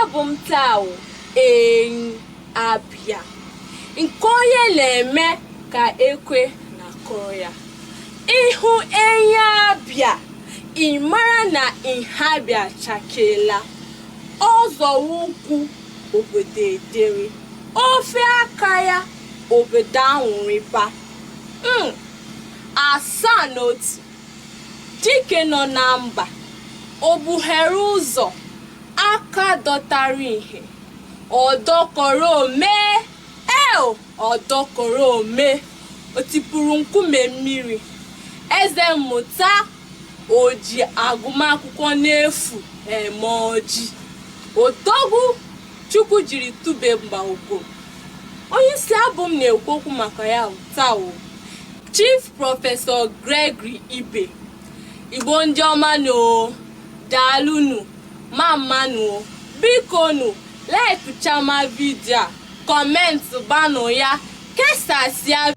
abụ m taa wụ enyi Abịa nke onye na-eme ka ekwe na-akụrụ ya. Ị hụ enyi Abịa, ị mara na ihe Abịa achakeela. Ọ zọwa ụkwụ obodo edere, o fee aka ya obodo anwụrịba. 71 dike nọ na mba, o bughere ụzọ, aka dọtara ihe, ọdọkọrọ ome, eo ọdọkọrọ ome, o tipụrụ nkume mmiri, eze mmụta, o ji agụmakwụkwọ n'efu eme ọjị, odogwu Chukwu jiri tube mba ugo. Onye isi abụ m na-ekwu okwu maka ya taa wụ Chief Prọfesọ Gregory Ibe. Igbo ndị ọma nụ o, daalụnụ, ma mmanụ o, bikonu like chama vidio a, comment banụ ya, kesasịa.